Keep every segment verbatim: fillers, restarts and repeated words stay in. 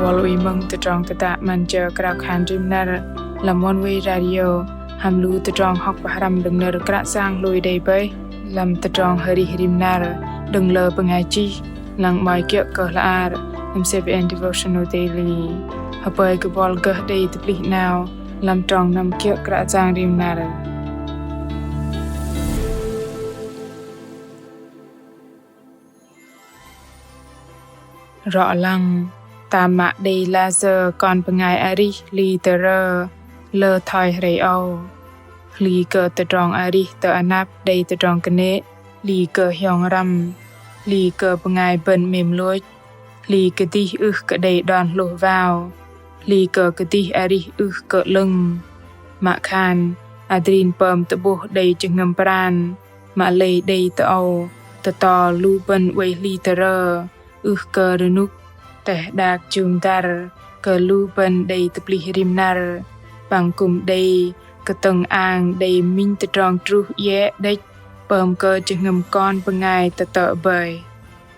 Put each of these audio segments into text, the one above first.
Buăl oei mơ̆ng tơdrong tơdă 'Măn Jơ Krao Khan Rim Năr lăm Oneway Radio hăm lu tơdrong hŏk pơhrăm đơ̆ng nơ̆r Kră Yang hlôi đei bơih lăm tơdrong arih rim năr đơ̆ng lơ bơngai chih, lăng 'mơ̆i kiơ̆ kơ hla ar lăm C B N Devotional Daily. Hơpơi kơ buăl gơh đei tơplih 'nao lăm trong năm kiơ̆ Kră Yang rim năr. Rŏ lăng, tam mă đei lasơ kon bơngai arih hli tơrơ lơ thoi hrei âu. Hli kơ tơdrong arih tơ anăp đei tơdrong kơnê̆, hli kơ hiong răm, hli kơ bơngai bơ̆n 'mêm lôch, hli kơdih ưh kơ đei đon hlôh wao, hli kơ kơdih arih ưh kơ 'lơ̆ng. Mă khan adrin pơm tơ'bôh đei jơhngơ̆m pran, mă lei đei tơ âu tơto lu bơ̆n oei hli tơrơ ưh kơ rơnŭk. Teh đak jŭm dăr kơ lu bơ̆n đei tơplih rim năr, păng kư̆m đei kơtơ̆ng ang đei minh tơdrong truh iĕ đĕch pơm kơ jơhngơ̆m kon bơngai tơtơ̆ bơih.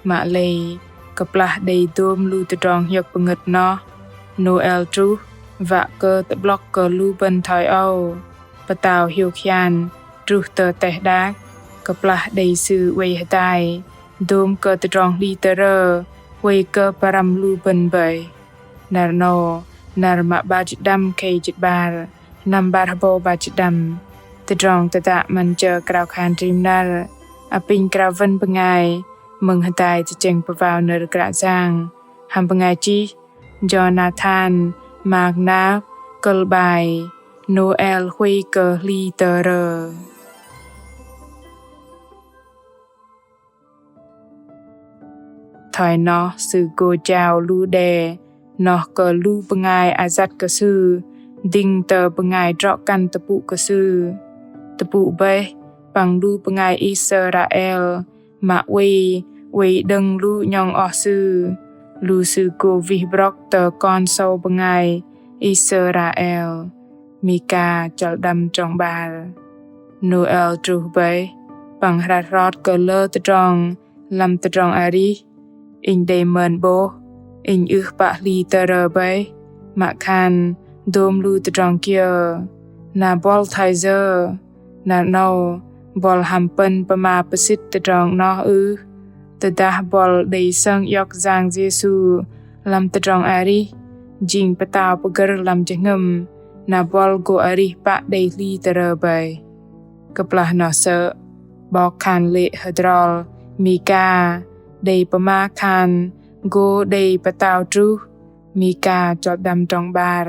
Mă lei kơplah đei dôm lu tơdrong hiơ̆k pơngơ̆t noh, Nôel truh wă kơ tơ'blŏk kơ lu bơ̆n thoi âu. Pơtao hiôk hian truh tơ teh đak, kơplah đei Sư oei hơdai dôm kơ tơdrong hli tơrơ huay kơ pơrăm lu bơ̆n bơih. Năr 'nâu, năr mă 'bar jĭt đăm khei jĭt 'bar, năm 'bar hơbâu 'bar jĭt đăm. Tơdrong tơdă 'Măn Jơ Krao Khan Rim Năr apinh krao wơ̆n bơngai mơ̆ng hơdai tơchĕng pơwao nơ̆r Kră Yang hăm bơngai chih Jonathan McNabb, kơ̆l 'bai Nôel huay kơ hli tơrơ. Thoi noh Sư gô jao lu đe noh kơ lu bơngai ayăt kơ Sư, dĭng tơ bơngai drŏ-kăn tơpŭ kơ Sư. Tơpŭ bơih păng lu bơngai Israel mă oei, oei đơ̆ng lu 'nhŏng oh Sư, lu sư gô wih brŏk tơ kon sâu bơngai Israel. Mika chăl đăm trong 'bar. Nôel truh bơih păng hrăt hrot kơ lơ tơdrong lăm tơdrong arih. Inh đei mơn 'bôh, inh ưh pă hli tơrơ bơih, mă khan dôm lu tơdrong kiơ. Na buăl thoi yơ? Năr 'nâu buăl hăm pơ̆n pơma pơsĭt tơdrong noh ưh? Tơdah buăl đei sơng iŏk Yang Yêsu lăm tơdrong arih jing Pơtao pơgơ̆r lăm jơhngơ̆m, na buăl gô arih pă đei hli tơrơ bơih? Kơplah noh sơ̆, 'bok khan lê̆ hơdrol Mika đei pơma khan gô đei Pơtao truh. Mika chăl đăm trong 'bar.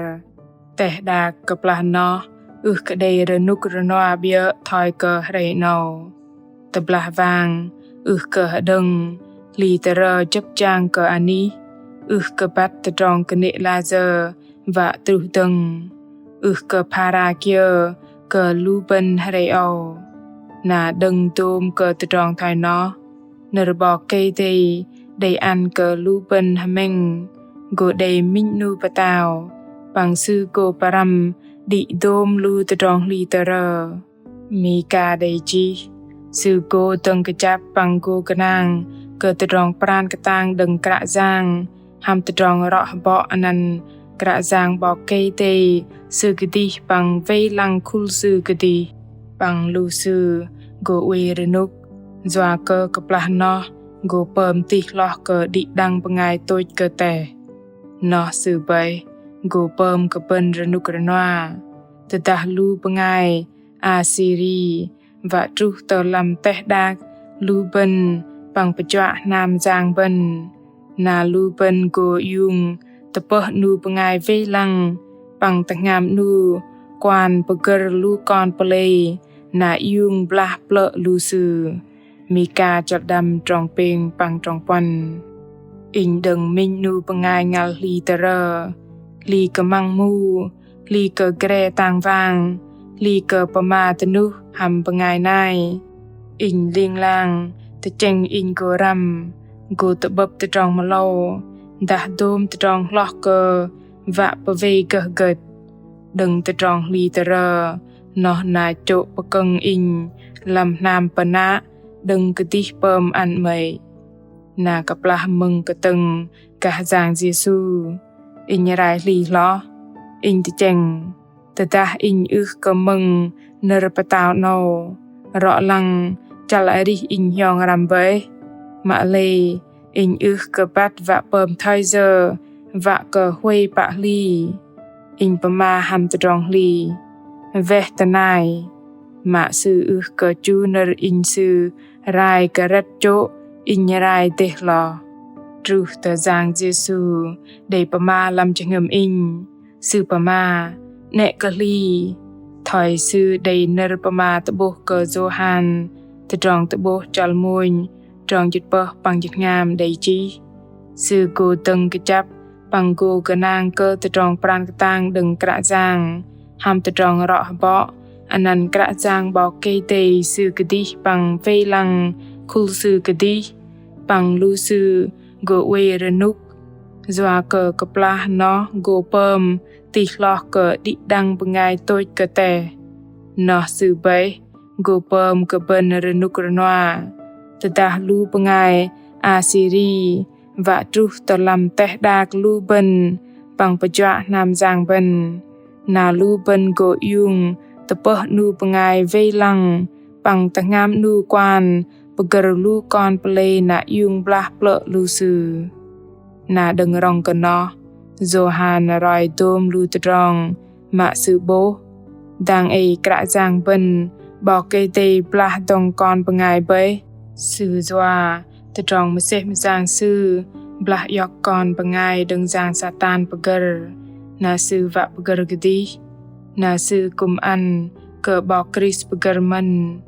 Teh đak kơplah noh ưh kơ đei rơnŭk rơnua 'biơ̆ thoi kơ hrei 'nâu. Tơblah wang ưh kơ hơđơ̆ng, hli tơrơ jơ̆p jang kơ anih, ưh kơ băt tơdrong kơnê̆ lasơ wă truh dơ̆ng, ưh kơ phara kiơ kơ lu bơ̆n hrei âu. Na đơ̆ng dôm kơ tơdrong thoi noh, nơ̆r 'Bok Kei-Dei đei ăn kơ lu bơ̆n hơmĕng gô đei minh 'nu pơtao, păng Sư gô pơrăm đĭ dôm lu tơdrong hli tơrơ. Mika đei chih, Sư gô dơ̆ng kơjăp păng gô gơnang kơ tơdrong pran kơtang đơ̆ng Kră Yang, hăm tơdrong rŏ hơbŏ anăn Kră Yang 'Bok Kei-Dei Sư kơdih păng wei lăng khul Sư kơdih. Păng lu sư gô oei rơnŭk, yua kơ kơplah noh gô pơm tih hloh kơ đĭ đăng bơngai tôch kơ teh. Noh sư bơih gô pơm kơ bơ̆n rơnŭk rơnua. Tơdah lu bơngai Asiri wă truh tơ lăm teh đak lu bơ̆n păng pơjuă hnam yang bơ̆n, na lu bơ̆n gô iung tơpơh 'nu bơngai wei lăng păng tơhngam 'nu kuan pơgơ̆r lu kon pơlei na iung blah plơ̆ lu sư. Mika chăl đăm trong pêng păng trong puăn. Inh đơ̆ng minh 'nu bơngai ngăl hli tơrơ, hli kơmăng mu, hli kơ gre tang wang, hli kơ pơma tơnuh hăm bơngai nai. Inh ling lang tơchĕng inh gô răm, gô tơ'bơ̆p tơdrong mơlâu, dah dôm tơdrong hloh kơ wă pơwei gơh gơ̆t. Đơ̆ng tơdrong hli tơrơ noh na chô̆ pơkơ̆ng inh lăm hnam pơnă đơ̆ng kơdih pơm ăn 'mơ̆i. Na kơplah mơ̆ng kơtơ̆ng gah Yang Yêsu, Inh rai hli hloh, inh tơchĕng, tơdah inh ưh kơ mơ̆ng nơ̆r pơtao 'nâu, rŏ lăng chăl arih inh hiong răm bơih. Mă lei inh ưh kơ băt wă pơm thoi yơ wă kơ huay pă hli. Inh pơma hăm tơdrong hli: Weh tơ nai. Mă sư ưh kơ chu nơ̆r inh sư rai kơ rĕt chô̆ inh rai dêh hloh. Truh tơ Yang Yêsu đei pơma lăm jơhngơ̆m inh. Sư pơma: 'Nĕ kơ hli. Thoi sư đei nơ̆r pơma tơ'bôh kơ Yôhan, tơdrong tơ'bôh chăl mônh, trong jĭt pơh păng jĭt hngam đei chih: Sư gô dơ̆ng kơjăp păng gô gơnang kơ tơdrong pran kơtang đơ̆ng Kră Yang hăm tơdrong rŏ hơbŏ, anăn Kră Yang 'Bok Kei-Dei Sư kơdih păng wei lăng khul Sư kơdih, păng lu sư gô oei rơnŭk. Yua kơ kơplah noh gô pơm tih hloh kơ đĭ đăng bơngai tôch kơ teh, noh sư bơih gô pơm kơ bơ̆n rơnŭk rơnua. Tơdah lu bơngai Asiri wă truh tơ lăm teh đak lu bơ̆n păng pơjuă hnam yang bơ̆n, na lu bơ̆n gô iung tơpơh 'nu bơngai wei lăng păng tơhngam 'nu kuan pơgơ̆r lu kon pơlei na iung blah plơ̆ lu sư. Na đơ̆ng rŏng kơ noh, Yôhan roi dôm lu tơdrong mă sư 'bôh. Dang ei Kră Yang bơ̆n 'Bok Kei-Dei blah dŏng kon bơngai bơih. Sư yua tơdrong mơsêh mơyang Sư blah iŏk kon bơngai đơ̆ng yang Satan pơgơ̆r, na Sư wă pơgơ̆r kơdih, na Sư kư̆m ăn kơ 'Bok Krist pơgơ̆r mơ̆n.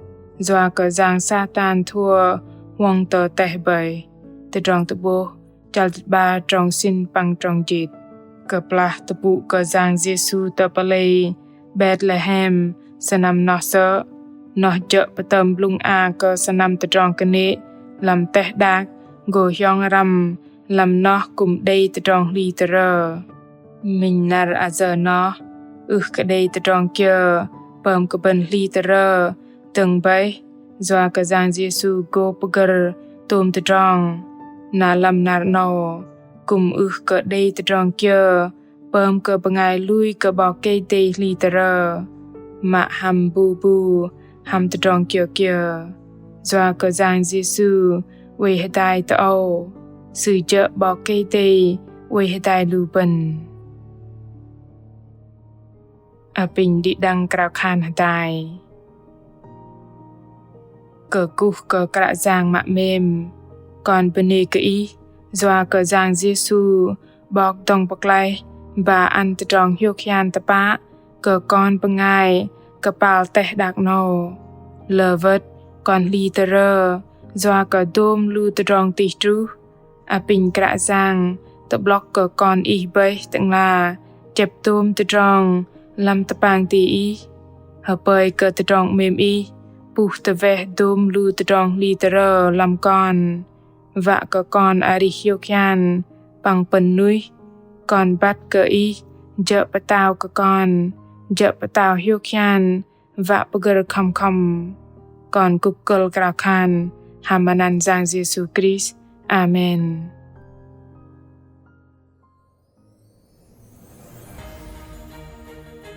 Yua kơ yang Satan thua huŏng tơ teh bơih. Tơdrong tơ'bôh chăl jĭt 'bar trong sĭn păng trong jĭt. Kơplah tơpŭ kơ Yang Yêsu tơ pơlei Betlehem sơnăm noh sơ̆, noh jơ̆ pơtơm blŭng a kơ sơnăm tơdrong kơnê̆ lăm teh đak gô hiong răm lăm noh kư̆m đei tơdrong hli tơrơ. Minh năr ayơ noh ưh kơ đei tơdrong kiơ pơm kơ bơ̆n hli tơrơ dơ̆ng bơih, yua kơ Yang Yêsu gô pơgơ̆r tôm tơdrong. Na lăm năr 'nâu kư̆m ưh kơ đei tơdrong kiơ pơm kơ bơngai lui kơ 'Bok Kei-Dei hli tơrơ, mă hăm bu bu hăm tơdrong kiơ kiơ. Yua kơ Yang Yêsu oei hơdai tơ âu, Sư jơ̆ 'Bok Kei-Dei oei hơdai lu bơ̆n. Apinh đĭ đăng krao khan hơdai. Kơkuh kơ Kră Yang mă 'mêm, kon bơnê kơ Ih, yua kơ Yang Yêsu 'Bok dŏng pơklaih ba ăn tơdrong hiôk hian tơpă kơ kon bơngai kơpal teh đak 'nâu. Lơ wơ̆t kon hli tơrơ yua kơ dôm lu tơdrong tih truh. Apinh Kră Yang tơ'blŏk kơ kon Ih bơih Tơ'ngla chĕp tôm tơdrong lăm tơpang ti Ih. Hơpơi kơ tơdrong 'mêm Ih puh tơweh dôm lu tơdrong hli tơrơ lăm kon. Wă kơ kon arih hiôk hian păng pơ̆n nuih. Kon băt kơ Ih jơ̆ pơtao kơ kon, jơ̆ pơtao hiôk hian, wă pơgơ̆r khŏm khŏm. Kon kŭk kơ̆l krao khan hăm anăn Yang Yêsu Krist. Amen.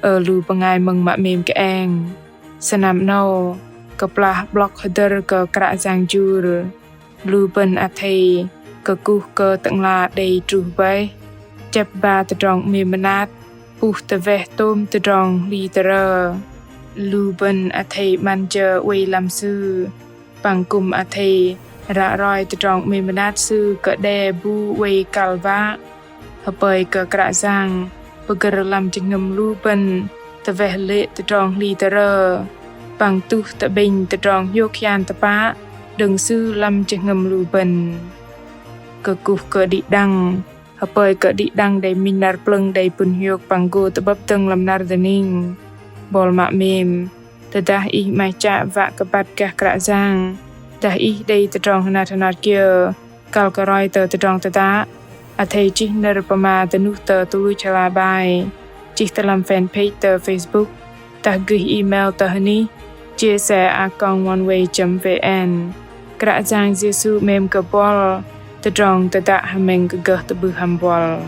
Ơ lu bơngai mơ̆ng mă 'mêm kơeng. Sơnăm 'nâu, kơplah 'blŏk hơdơ̆r kơ Kră Yang jur, lu bơ̆n athei kơkuh kơ Tơ'ngla đei truh bơih, chĕp ba tơdrong 'mêm mơnat puh tơweh tôm tơdrong hli tơrơ. Lu bơ̆n athei 'măn jơ oei lăm Sư, păng kư̆m athei ră roi tơdrong 'mêm mơnat Sư kơ đe bu oei kăl wă. Hơpơi kơ Kră Yang pơgơ̆r lăm jơhngơ̆m lu bơ̆n tơweh lê̆ tơdrong hli tơrơ, păng tuh tơ'bĕnh tơdrong hiôk hian tơpă đơ̆ng Sư lăm jơhngơ̆m lu bơ̆n. Kơkuh kơ đĭ đăng, hơpơi kơ đĭ đăng đei minh năr plơ̆ng đei pŭn hiôk păng gô tơ'bơ̆p dơ̆ng lăm năr dơning. Bol mă 'mêm, tơdah ih 'maih chă wă kơ băt gah Kră Yang, dah ih đei tơdrong hơnat hơnat kiơ kăl kơ roi tơ tơdrong tơdă, athei chih nơ̆r pơma dơnuh tơ tơluch hla bơar, chih tơ lăm fanpage tơ Facebook, dah gih email tơ hơnih J S A a còng oneway chấm V N. Kră Yang Yêsu 'mêm kơ buăl, tơdrong tơdă hơmĕng kơ gơh tơ'bưh hăm buăl.